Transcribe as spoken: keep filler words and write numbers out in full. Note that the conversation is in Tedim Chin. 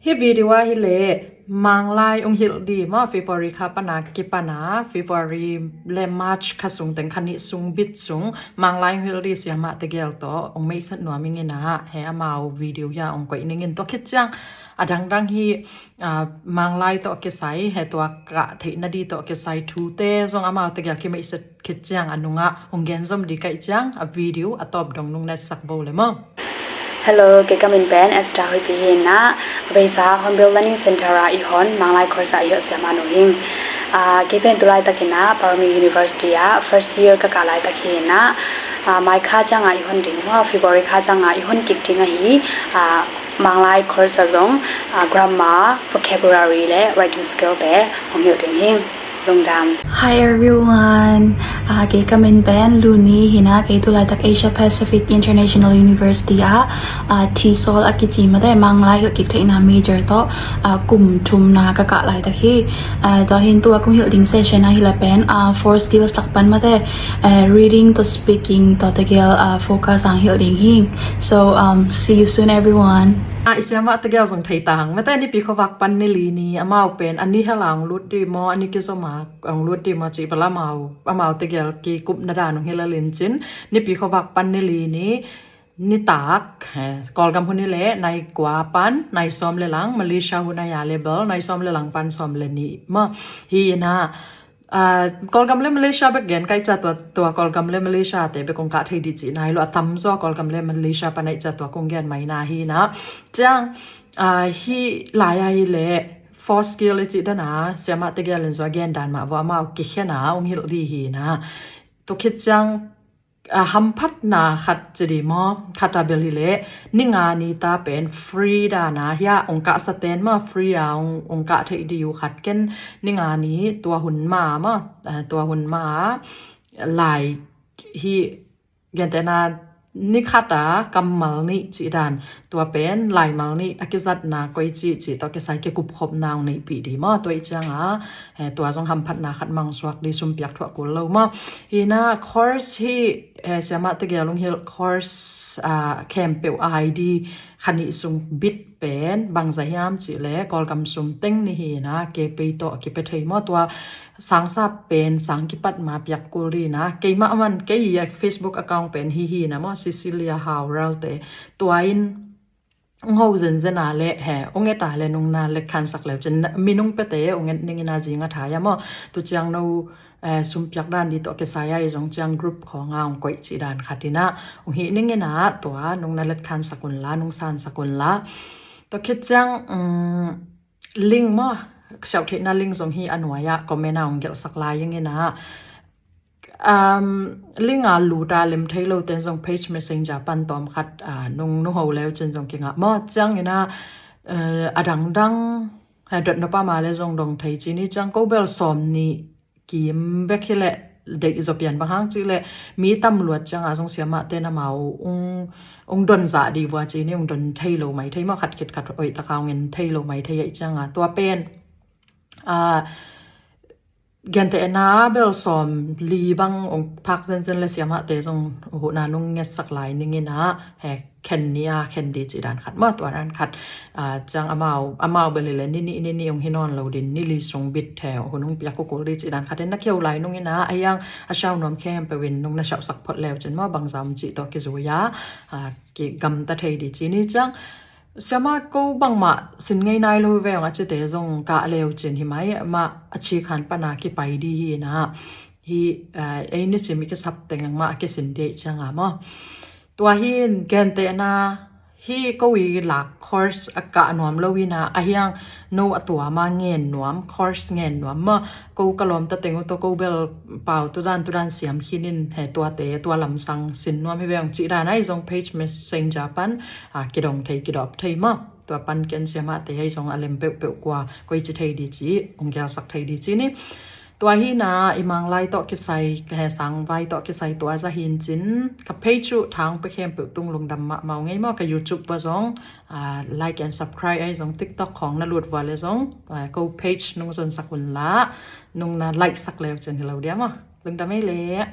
Hih video ah hi leh Manglai ong hilh di maw, February kha pana kipana, February le March kha sung teng, kha nih sung bit sung Manglai ong hilh di siamah tegel tawh ong meisat nuam ing in ah, he amau video hi a ong koih ning in. Tua khit ciang a dangdang hi, ah, Manglai tawh kisai, he tua kah theih na di tawh kisai thute zong amau tegel kimeisat khit ciang a nungah ong gen zom di ka hih ciang a video a tawp dong nung na et sak bo le maw. Hello, kei ka min pen Esther Hoih Pi hi in ah, a beisa Hornbill Learning Center ah i hon Manglai course ah i hilh siamah nu hi ing. Ah, kei pen tu laitak in ah Parami University ah first year ka kah laitak hi in ah, ah, May kha ciang ah i hon ding maw, February kha ciang ah i hon kik ding ahi, ah, Manglai course ah zong, ah, grammar, vocabulary le writing skill te hong hilh ding hi ing. Lungdam. Hi everyone. Ah, kei ka min pen Luni hi in ah, kei tu laitak Asia Pacific International University ah, ah, TESOL a kici mate Manglai hilh kik theihna major tawh, ah, kum thumna ka kah laitak hi. Ah, tua hi in tua kong hilh ding session ah hi leh pen, ah, four skills lak pan mate, ah, reading tawh speaking tawh tegel, ah, focus ang hilh ding hi. So, um, see you soon everyone. Ah, i siamah tegel zong thei ta hang mate, Nipi khuavak pan ni li ni, amau pen a ni hel a ong lut di maw, a ni kizom a ong lut di maw cih bel amau, amau tegel kikupna dan ong hilh a lincin, Nipi khuavak pan ni li ni, nitak, eh, Kawlgam hun hi leh nai kua pan nai sawm le lang, Malaysia hun a hi a leh bel nai sawm le lang pan sawm le nih maw. Hi in ah, ah, Kawlgam le Malaysia bek gen ka hih ciang tua, tua Kawlgam le Malaysia te bek ong kah thei di cih nai lo, a tamzaw Kawlgam le Malaysia pan a hih ciang tua kong gen mai na hi in ah. Ciang, ah, hih lai ah hi leh four skill i cih dan a siamah tegel in zong a gen dan mah vua, amau kikhen a ong hilh di hi in ah. Tua khit ciang, ah, hamphatna khat ci di maw, khat a bel hi leh ni nga ni ta pen free dan a hi a ong kahsa ten maw, free a ong, ong kah theih di uh khat ken ni nga ni tua hun ma maw, ah, tua hun ma lai hi, gentehna ni khat a kammal nih cih dan, tua pen laimal nih a kizatna koici cih tawh kisai kikupkhopna ong neihpih di maw. Tua ih ciang a, eh, tua zong hamphatna khat mang suak di, sum piak thuah kul lo maw. Hi in ah course hi, eh, siamah tegel ong hilh course, ah, khempeuh a I D kha nih sung bit pen bangzah hiam cih leh Kawlgam sum teng ni hi in ah, kei pei tawh a kipia thei maw. Tua sang sap pen sang kipat ma piak kul di in ah, keimah man kei a Facebook account pen hi hi in ah maw, Cecilia Hau Ralte. Tua in ong ho zenzen a leh, he, ong et a leh nung na letkhansak leu cin, minung piate ong et ning in ah, zing a thai a maw. Tu ciang no, eh, sum piak dan di tawh kisai a i zong ciang group khawng a ong koih cih dan khat in ah ong hih ning in ah, tua nung na letkhansak un la, nung sansak un la. Tua khit ciang, um, link maw, siauh theihna link zong hi a nuai ah comment a ong gelhsak lai ing in ah. Um, link a lut a lem thei lo ten zong page messenger pan tawm khat, ah, nung, nung ho leu cin zong kingah maw. Ciang in ah, eh, a dangdang, eh, dotna pa ma leh zong dong thei ci ni. Ciang ko bel sawm nih kim bek hi leh deih zaw pian, bang hang cih leh mi tam luat ciang a zong siamah ten amau ong, ong don zah di vua ci ni, ong don thei lo mai thei maw, khat khit khat hoih tak a ong en thei lo mai thei a ih ciang a, tua pen, ah, gentehna bel sawm li bang ong phak zenzen leh siamahte zong huhna nung ngetsak lai ning in ah, he, khen ni a khen di cih dan khat maw, tua dan khat, ah, ciang amau, amau bel hi leh ni nih, ni nih ong hi nawn lo din, ni li sung bit, he, hun ong piak kul di cih dan khat in na kheu lai nung in ah, a hiang a siau nuam khempeuh in nung na siauhsak phot leu cin maw, bangzah om cih tawh kizui a, ah, kigamta thei di ci ni. Ciang siamah ko bangmah sin ngei nai lo hi ve ong a cite zong kah leu cin hi mai, mah a chikhan pan a kipai di hi in ah, hi, eh, ei nisim i kisap teng mah a kisin di a ih ciang a maw. Tua hi in gentehna, hi ko i lak course a kah nuam lo hi in ah, a hiang no a tuam a ngen nuam, course ngen nuam maw, ko ka lawmta teng uh tawh ko bel pau tu dan tu dan siam khin in, he, tuate tua lamsang sin nuam hi ve ong cih dan a i zong page messenger pan, ah, kidong thei, kidop thei maw. Tua pan ken siamahte a i zong a lem peuhpeuh kua koici thei di ci, ong gelsak thei di ci ni. Tua hi in ah i Manglai tawh kisai, ka he sang vai tawh kisai tua zah hi in cin, ka page uh thang pia khempeuh tung lungdam mahmah ung ei maw. Ka YouTube vua zong, ah, like and subscribe a i zong, TikTok khawng na lut vua leh zong, ah, ko page nung zonsak un la, nung na like sak leu cin hi lo dia maw. Lungdam ei leh.